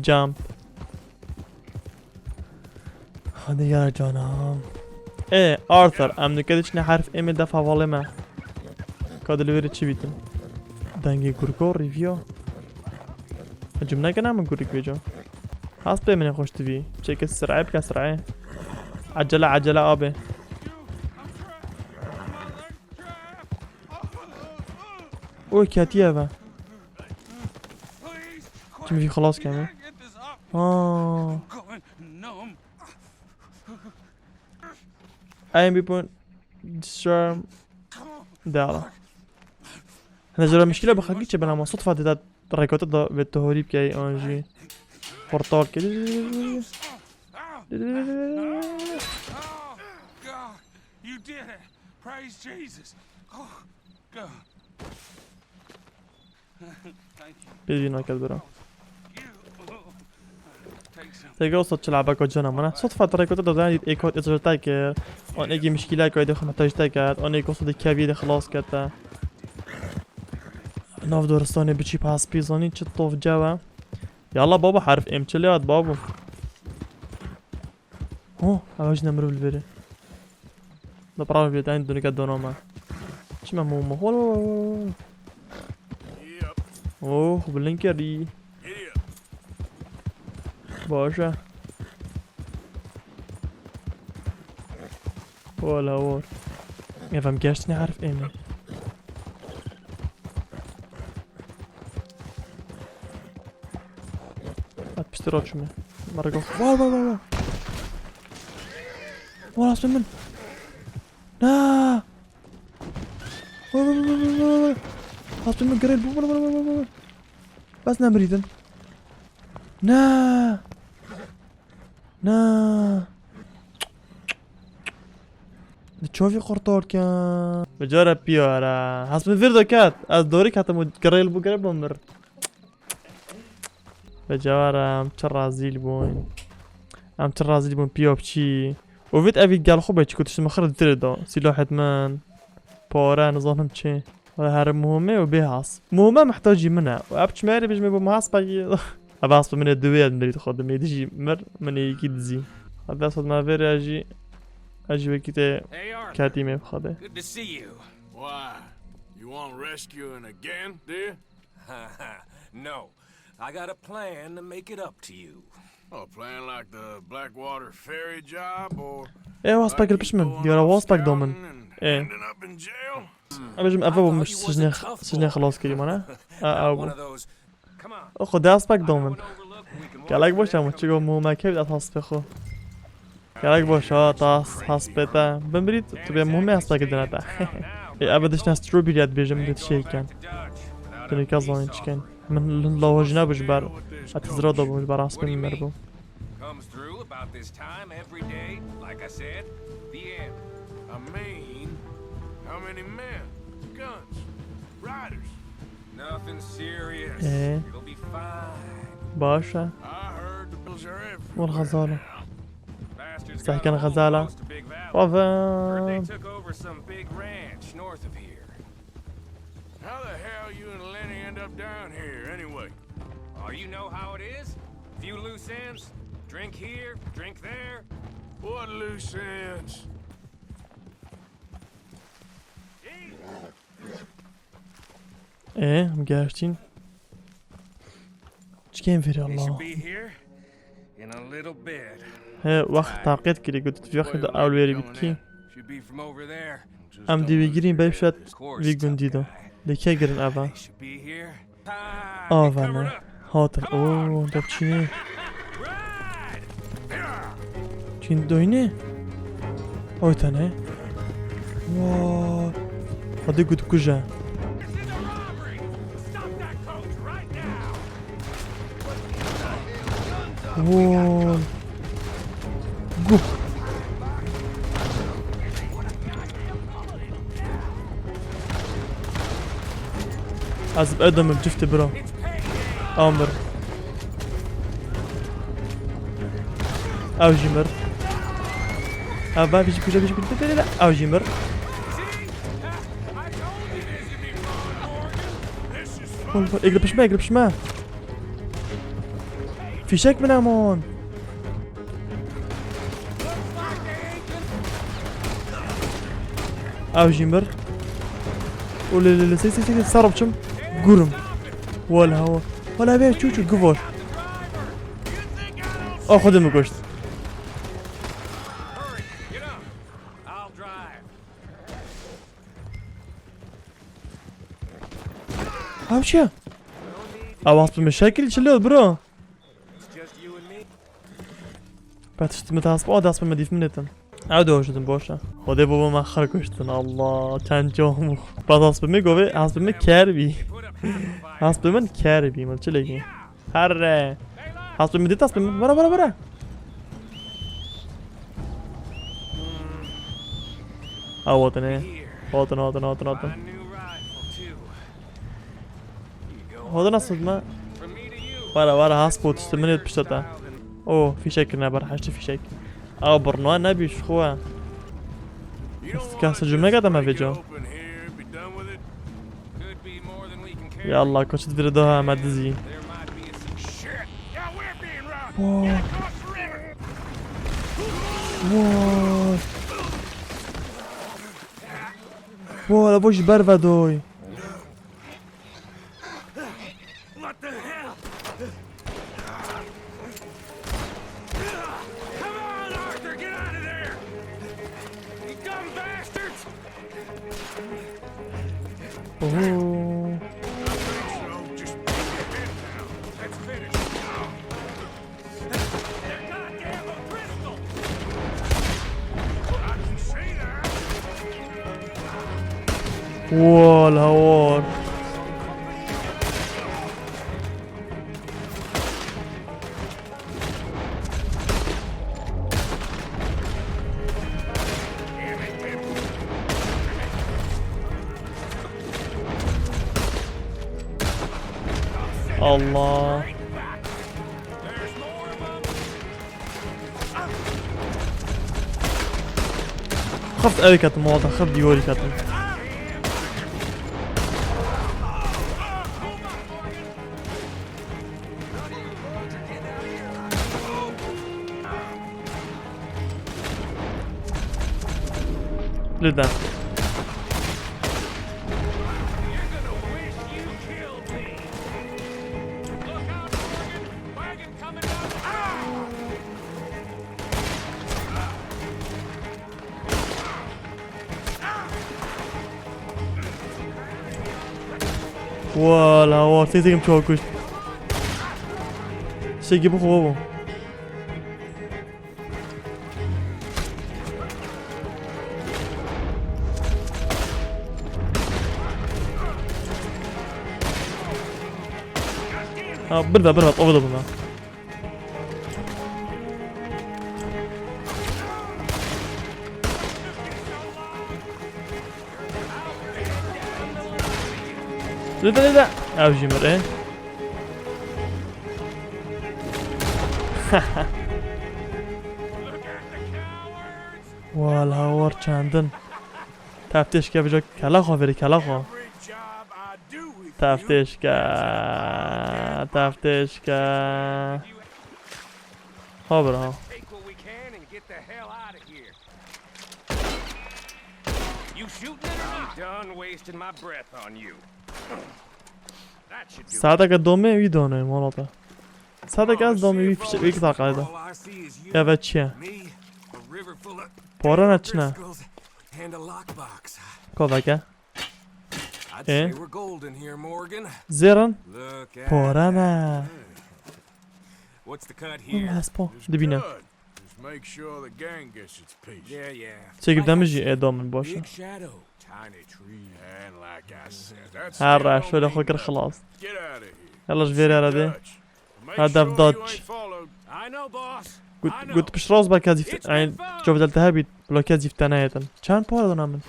Jump. Hadi ya canım. E, Arthur, em dike diçine herf M defa valê me. Ka dilê wê rê çi bîtin? Dengê gurgo, review. Cümle gene mi gurik vêco? Has pê min ê xweş divî. Çêke sir'e bike sir'e. Acele, acele abi. Oy, ketiye ve. Kim vî xilas keme? Ha. Em bî bûn disarm. Dala. Hene jara mişkîla bi xelkî çi bin ama sutfa dida rekota da ve tohorî bikey an jî. Portal ke. You did it. Praise Jesus. Oh, God. Pêvî naket bira. Teke o sot çilabeko cana mana. Sot fatreko te dozan dit eko ezrta ke. On eki mişkila ko de xona tajta kat. On eko sot kevi de xlas kata. Nav doristanê biçî paspî zanî çi tof cewe. Yalla baba herif em çi lê hat babo. Ho, ev jine mirov li verê. Da pra bê tayên dunike donama. Çi me mo mo. Hol hol hol hol. Oh, bilind kerî. Baş e. Wala war. Ev em geştine herif êne. At piştî ra çûme. Mara go. War war war war. War asmê min. Na. War war war war war. Asmê min girêl bû. War war war war war. Bes nemirîtin. Na. Na. Di çavî qurtar ken. Bi cara piyara. Hesp min vîr diket. Ez dorî ketim û girêl bû, girêl bû mir. Bi cara em çi rezîl bûn. Em çi rezîl bûn piya piçî. Û vît evî gel xwe be çi ku tişt min xir di tirê da. Sîlahêt min. Pare nizanim çi. Wala here muhime û bê has. Muhime mihtacî min e. Û ev çimerê bijimê bo min has pekî. Ev has bi min ê diwê ez mirî dixwe dimê dijî mir min ê yekî dizî. Ev dest xwe me vêrê ez jî ez jî wekî tê Hey, Arthur. Ketî me bixwe de. Good to see you. Why? You want rescuing again, dear? No. I got a plan to make it up to you. A plan like the Blackwater ferry job, or Ê, was like pek you piş min. going Diyara off was pek domin. Scouting and Ê. Ending up in jail? Em bêjim ev bû min sijnê, sijnê xilas kirî mana. A, ew bû. O xwe dest pek domin. Gelek baş e, min çi got, muhime kevt ez hespê xwe. Gelek baş ha, ta hespê te. Bin birî tu bê muhime hespê kidine te. Ê, ev dişne strawberry ya dibêjim, dê tiştê ken. Dinê ka zanîn çikin. Min lawajî nebû ji ber. Ez tizra dabûm ji ber hespê min mir bû. Comes through about this time every day, like I said, the end. I mean, how many men, guns, riders? Nothing serious. Ee? It'll be fine. Baş e. I heard the bills are everywhere. Wal xezala. Bastards got a hold of most of Big Valley. Heard they took over some big ranch north of here. How the hell you and Lenny end up down here, anyway? Oh, you know how it is. Few loose ends. Drink here, drink there. What loose ends? Ee, em gehiştîn. Çikên verî Allah. He, wext taqît kirî, got, tu vî wextî de ew li wêrî bitkî. Em dî wî girîn, bey şet vî gundî de. Lê kê girin eva? Ava ne. Hatin. Oo, dok çînê. Çîn doyne. Oy tane. Vay. Hadi gut kuja. Vay. Guh. Ez bi Adam'im çifti bro. Amir. Ew jî mir. Ev ben fîjî kuje, fîjî kuje. Ew jî mir. Hol, hol, êk li pişme, êk li pişme. Fîşek min emon. Ew jî mir. Û lê, lê, lê, sê, sê, sê, sê, ser biçim. Gurim. Wala, wa-, wala, bê, çû, çû, givor. A, xwedê min kuşt. Ew çi ye? Ew hespê min şekil çi lê, bro? Petişt min dest, o dest min dîf min etin. Ew de hoşetin boş e. Xwedê baba me xir kuştin, Allah, çend cam. Bas hespê min govê, hespê min ker bî. Hespê min ker bî, min çi lêkî? Herre. Hespê min dît, hespê min. Bira, bira, bira. Ew hatine. Hatin, hatin, hatin, hatin. Hodana sıkma. Wara, wara, has pot işte, minêt pişta te. O, fîşek kirine ber, heştê fîşek. Ew birna nebî ji xwe. Kes cümle gata me vêca. Ya Allah, koçit biri daha me dizî. Vay. Vay. Vay, la boş ber ve doy. What the hell? Come on, Arthur, get out of there! You dumb bastards! Ooh. Just put your head down. Let's finish. They're goddamn O'Driscoll! I can see that! Wall hawar. Allah. Xift ew ketim, wata xift dîwarî ketim. Lütfen. Wala, wa, sê sêkim çawa kuşt. Şekî bixwe bû. Ha, bir de, bir de, o da bunda. Lütfen, lütfen. Ev jî mir e. Wala war çendin. Teftêşke vêca kela xwe verî, kela xwe. Teftêşke. Teftêşke. Ha bira. You shooting it or not? I'm done wasting my breath on you. That should do it. Sadeke domê wî dane malata. Sadeke ez domê wî fişek wî kitaqayda. All I see is you, Ya ve çi ye? Me, a river full of Pora ne çi ne? Driscolls, and a lockbox. Koveke. I'd E? say we're golden here, Morgan. Zêrin? Look at Pora that. Ne? What's the cut here? Hespo. Dibine. Just make sure the gang gets its piece. Yeah, yeah. Çekip demijî e domin boşa. Big shadow, tiny tree. And like I said, that's Her still ra no şöyle mean xwe kir nothing. Xilas. Get out of here. Yalla ji vêrê re dê. Dutch. Make Hedef sure you Dutch. Ain't followed. I know, boss. Gut, I know. Gut pişt rast be kezîf. It's been fun. Çovdel te hebît. Bila kezîf te neyetin. Çend para dana min?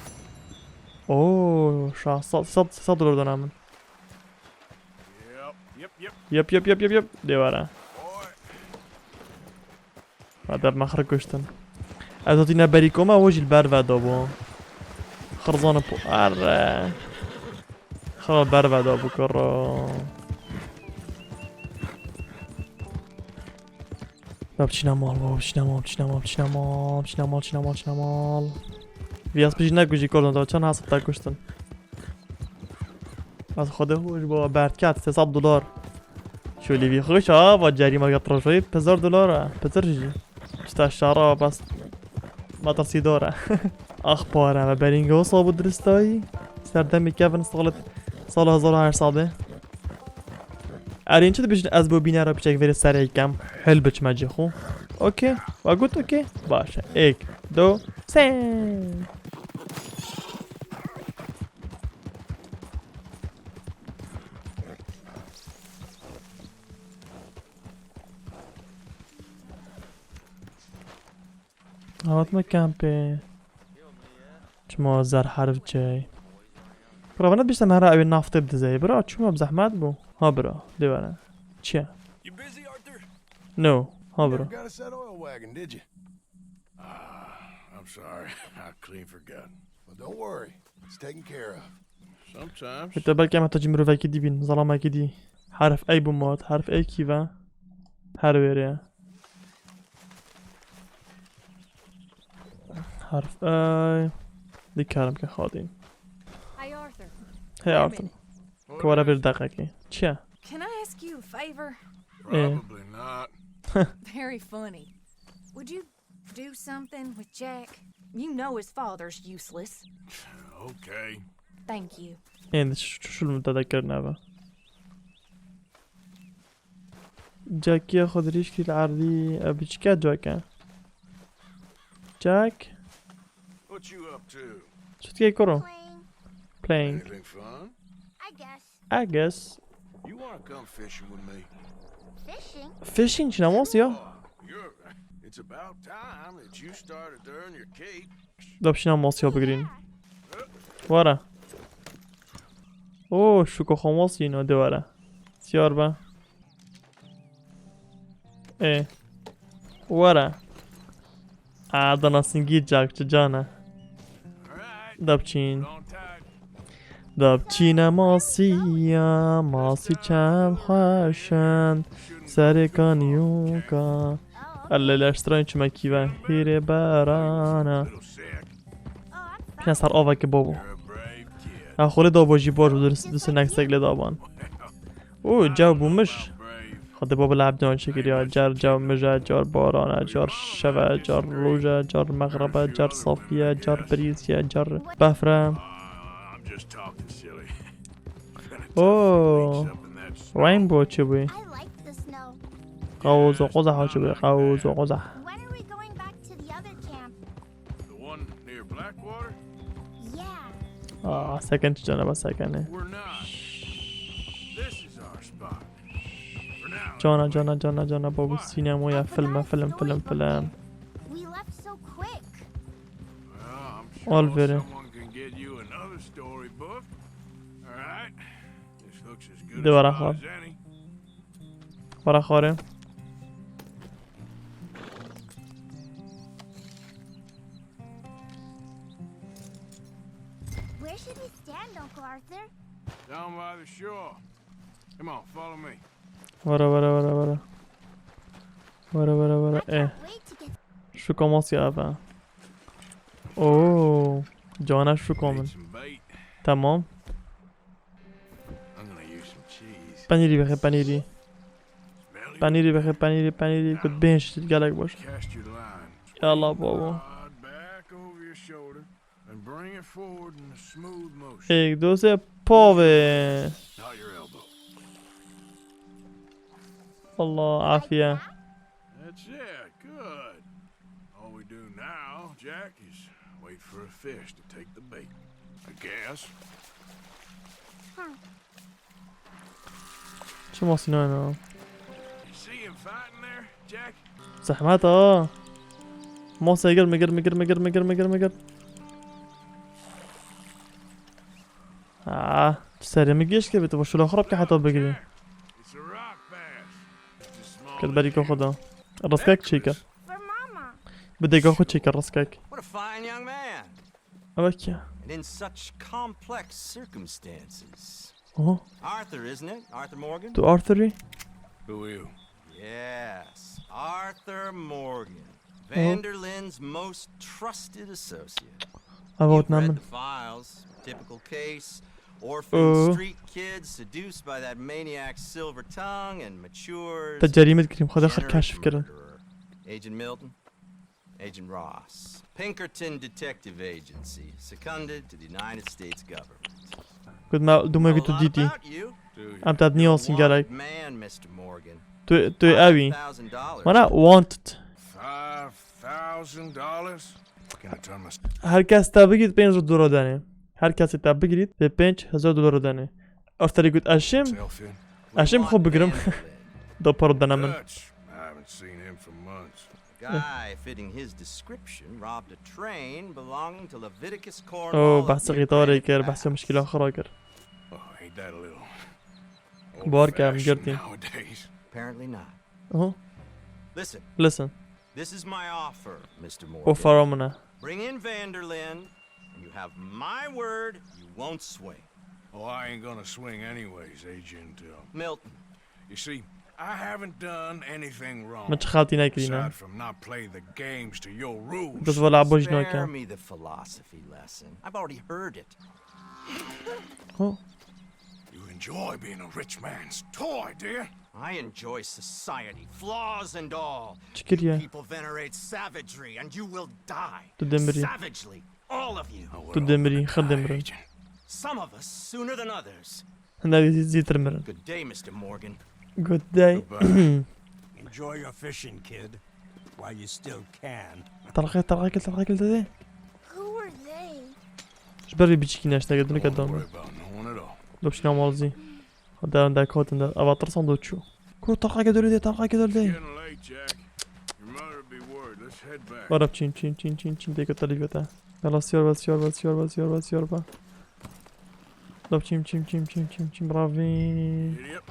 Oo, şah, sed, sed, sed dolar dana min. Yep, yep, yep. Yep, yep, yep, yep, yep. Dê were. Boy. Hadi me xir kuştin. Ez hatî ne berî koma, o jî li ber ve dabû. Xirzan po-, erre. Xira ber ve dabû kuro. Ya biçîne mal, baba, biçîne mal, biçîne mal, biçîne mal, biçîne mal, biçîne mal, biçîne mal. Viyas bijî nekujî kurdin, da çend hesab te kuştin. Ez xwedê xwe ji bo berd ket, sê sed dolar. Şolî vî xweş ha, va cerîma ya trojayî, pizar dolar e, pizar jî. Çita şara bas. Metirsîdar e. Ax pare, me berînge wisa bû diristayî. Serdemê kevin salet, sala hezar û heşt sedê. Erên çi dibêjin, ez bo bîne re piçek vêrê serê kem, hil biçime cê xwe. Okey, we got okey? Baş e. Êk, do, sê. Hatime kempê. Çima zer herif çey? Bira, bana bişte mera ew naftê bidizey. Bira, çima bi zehmet bû? Ha bira, dê were. Çi ye? You busy, Arthur? No. Ha bira. Never got a set oil wagon, did you? Ah, I'm sorry. I clean forgot. Well, don't worry. It's taken care of. Sometimes. Heta belkî em heta cî mirovekî dî bîn, zelamekî dî. Herf ey bû mat, herf ey kî ve? Her wêrê ye. Herf ey. Dikarim ke xadî. Hi, Arthur. Hey Arthur. Ku were bir deqekî. Çi ye? Can I ask you a favor? Eh. Probably not. Very funny. Would you do something with Jack? You know his father's useless. Okay. Thank you. Ên şul min te dekir nebe. Jackî xwe dirîj kî li erdî, e, biçike Jack e. Jack, What you up to? çi dikey kuro? Playing, Playing. Anything fun? I guess. I guess. You wanna come fishing with me? Fishing? Fishing çi namaz ya? Oh, you're. It's about time that you started to earn your keep. Da bişîna masiya bigirîn. Were. Oo, şuka xwe masî no de were. Siyar be. Ê. Were. A, dana singî Jack, çi cane. All right. Da biçîn. On tight. Da biçîne masiya, masî çend xweş in. Serê kanîyoka. Ellê leştiran çimekî ve. Hîrê berana. Little sick. Kine ser avekî babo. You're a brave kid. Ha xolê dabo jî baş bu du sinek sek lê daban. Oo, cew bûmiş. Brave. Xwedê babo li hebdî çekiriya. Car cew mij e, car baran e, car şev e, car roj e, car mexreb e, car safî ye, car birîs ye, car befr e. Uh, I'm just talking silly. Oo, Something that's Rainbow çi bû? I like the snow. Qawûz û quzeh çi bû? Qawûz û quzeh. When are we going back to the other camp? the one near Blackwater? Yeah. Aa, sekin çi caneba sekene. We're not. This is our spot. For now. Cana, cana, cana, cana, babo, sînemoya, filme, film, film, film. We left so quick. Well, I'm sure Oliver. Someone can get you another storybook. All right. This looks as good De a were spot xwe. As any. Were xwarê. Where should we stand, Uncle Arthur? Down by the shore. Come on, follow me. Were, were, were, were. Were, were, were. I Eh. Can't wait to get Şuka masiya eve. Oo. Cana şuka min. Need some bait. Tamam. I'm gonna use some cheese. Penîrî bixê, penîrî. Smell it? Penîrî bixê, penîrî, penîrî. Ku bêhn şît gelek baş. Cast your line. Ya Allah babo. Rod back over your shoulder and bring it forward in a smooth motion. Êk, do, sê, pavê. Not your elbow. Allah afiye. That's it. Good. All we do now, Jack, is wait for a fish to take the bait. I guess. Çi masî nayne ha? You see him fighting there, Jack? Zehmet ha. Masê gir, mi gir, mi gir, mi gir, mi gir, mi gir, mi gir. Ah, serê mi geş kevê, tu şula xirab ke heta bigirî. It's a rock bass. It's a small Kir berîka xwe da. Riskek çêkir. for Mama. Bi dêka xwe çêkir riskek. What a fine young man. Ew kî? And in such complex circumstances. Oho. Arthur, isn't it? Arthur Morgan? Tu Arthurî? Who are you? Yes, Arthur Morgan. Vanderlin's most trusted associate. Ev ot You've read namin. The files. Typical case. Orphan Oo. Street kid seduced by that maniac's silver tongue and matures. Te cerîmet kirîm, xwe de xir Degenerate keşf kirin. Murderer. Agent Milton. Agent Ross. Pinkerton Detective Agency. Seconded to the United States government. Got me dumê Know a tu lot dîtî. About you. Do you? Em te niyasîn You're a gerek. wanted man, Mister Morgan. Tu, tu ewî. Five thousand dollars. Mana wanted. Five thousand dollars? Can I turn my Her kes te bigirît pênc dolar denê. Her kesê te bigirît vê pênc hezar dolar denê. Arthurî got ez şêm, self in? ez şêm xwe bigirim. Da para dene min. Dutch. I haven't seen him for months. Guy fitting his description robbed a train belonging to Leviticus Cornwall. Oo, Of behsê near qîtarê Granite kir, Pass. behsê mişkîla xwe kir. Oh, ain't that a little Bar kem old-fashioned girtî. Nowadays? Apparently not. Oho. Listen, Listen. This is my offer, Mister Morgan. Offer min e. Bring in Vanderlyn, and you have my word you won't swing. Oh, I ain't gonna swing anyways, eh, Gentil? Milton, You see, I haven't done anything wrong. Min çi xaltî nekirî ne. Aside from not playing the games to your rules. Dest wala boj spare nake. Me the philosophy lesson. I've already heard it. Ho. You enjoy being a rich man's toy, do you? I enjoy society, flaws and all. Çi kiriye? People venerate savagery, and you will die. Tu demirî. Savagely, all of you. Tu demirî, xir demirin. Some of us sooner than others. Hindek zî zîtir mirin. Good day, Mister Morgan. Good day. Enjoy your fishing, kid. While you still can. Terqe, terqe kil, terqe kil dede. Who were they? Ji ber wî biçîkî neşteke dinike Don't dan. Worry about knowing at all. Dopşîna malzî. Derin de kotin de. Ava tirsan do çû. Ku terqe ke dolu de, terqe ke dolu de. Getting late, Jack. Your mother'll be worried. Let's head back. Wara çîn, çîn, çîn, çîn, çîn, têke telî vete. Yala siyar be, siyar be, siyar be, siyar be, siyar be. Dop çîm, çîm, çîm, çîm, çîm, çîm, bravî. Idiot.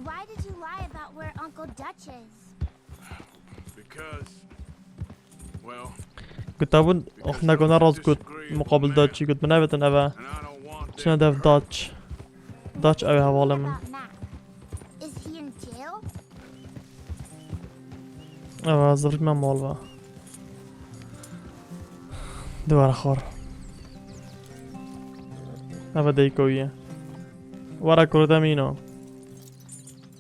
Why did you lie about where Uncle Dutch is? Because, well, Gotabûn, ox negona rast got, muqabil Dutchî got, min nevetin eve. and I don't want Çine dev Dutch. Dutch ew ê hevalê min. About Matt. Is he in jail? Eve zirî me mal be. Dubare xwar. Eve deyko ye. Wara kurdemîno.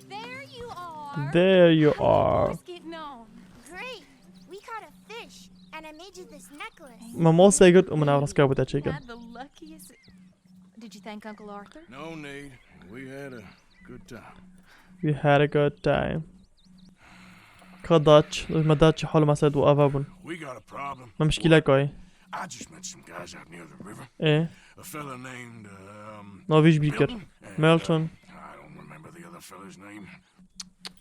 There you are. There you are. Let's get known. Great. We caught a fish, and I made you this necklace. Me mal sey girt û min ev rastke bû te çêkin. Had the luckiest. Did you thank Uncle Arthur? No need. We had a good time. We had a good time. Ka Dutch, me Dutch hal me sed û ava bûn. We got a problem. Me mişkîlek ay. I just met some guys out near the river. E, A fella named, um, navî ji bîr kir. Milton? And, uh, Milton. I don't remember the other fella's name.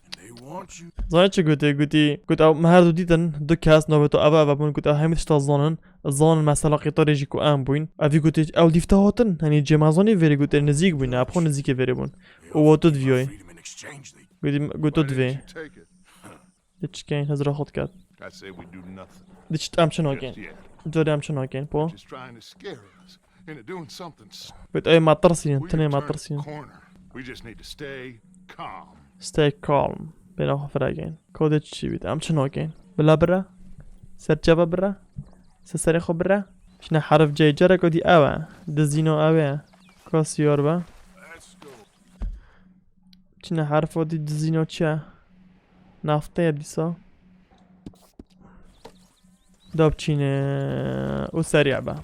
And they want you. Zanî çi gotê? Gotî, got ew me her du dîtin, du kes navê to ava ava bûn, got ew hemî tişta zanin, zanin mesela qîtarê jî ku em bûyn. Evî gotî, ew dîf te hatin, henî cê me zanî verê gotê nizîk bûyn, ev xwe nizîkê verê bûn. Û we tu diviyayî. Freedom in exchange, they Gotî, got tu Why divê. didn't you take it? Di çi keyn, hezra xwe diket. I say we do nothing. Di çi em çi nakin? Just yet. Carê em çi nakin, po? Just trying to scare us into doing something s- Got ey me tirsînin, We tinê have me turned a tirsînin. corner. We just need to stay calm. Stay calm. Bêna xwe firekin. Kodê çi bît? Em çi nakin? Bila bira? Serçava bira? Se serê xwe bira? Şine herif cey cara ku dî ew e. Dizîno ew e. Ka siyar be. Çine herif o dî dizîno çi ye? Nafte ye dîsa. Da biçîne û serî be.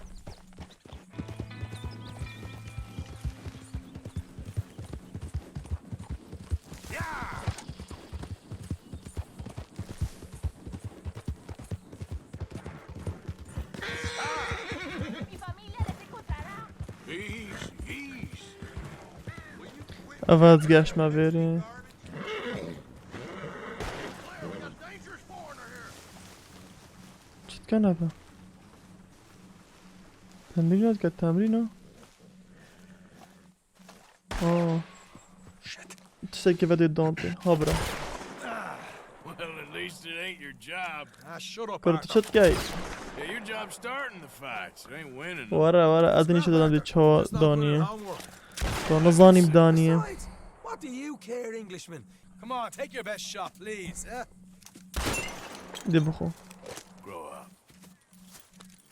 Easy, easy. Eva ez geşme vêrê. Çi dikene be? Temrîn dike, temrîn o. Oh. Tiştekî vedê Dante. Ha bira. Well, at least it ain't your job. Ah, shut up, Kur tu çi dikey? Yeah, your job's starting the fights. It ain't winning. Were were ez nîşe dadan dê çawa Let's not put our daniye. homework. To nizanim daniye. Besides, what do you care, Englishman? Come on, take your best shot, please, eh? Dê bixwe. Grow up.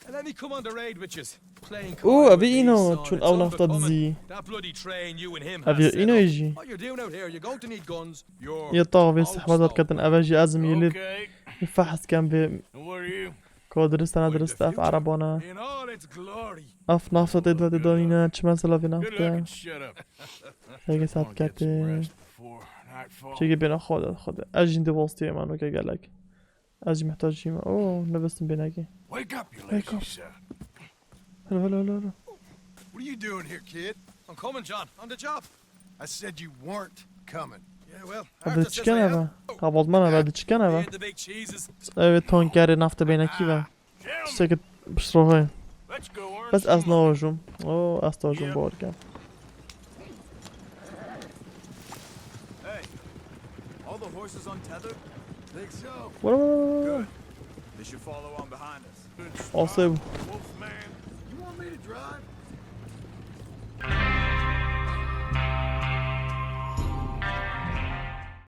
And let me come on the raid with yous. Playing Û coy evî with îno me, son, çûn it's ew nafta unbecoming. Dizî. That bloody train you and him Evî has set îno up. jî. What you're doing out here, you're going to need guns. You're Yê tax vê out sehbada stone. diketin eve jî ez im yê lê Okay. fehs kem vê And what are you? Ka dirist e, ne dirist e, ev erebana. In all its glory. Ev nafta tê dve tê danîne, çi mesela vê Good luck nafte? And shut up. Hege saat Wanna get some ketê. Rest before nightfall. Çekê bêna xwe de, xwe de. Ez jî di wastiyê me noke gelek. Ez jî mihtacî me. Oo, nivîstin bênekê. Wake up, you Wake lazy up. son. Helo, helo, helo, helo. What are you doing here, kid? I'm coming, John. On the job. I said you weren't coming. Yeah, well, Ev diçikene ve. Havaldman ev diçikene ve. The big cheeses. Evet, tankerê nafta bênekî ve. Tiştekî piştroxê. Let's go earn Bes some ez money. navajim. Oo, ez tavajim bawer kem. Hey, all the horses untethered? Think so. Were, were, were, were. They should follow on behind us. Asê bû. Wolfman. You want me to drive?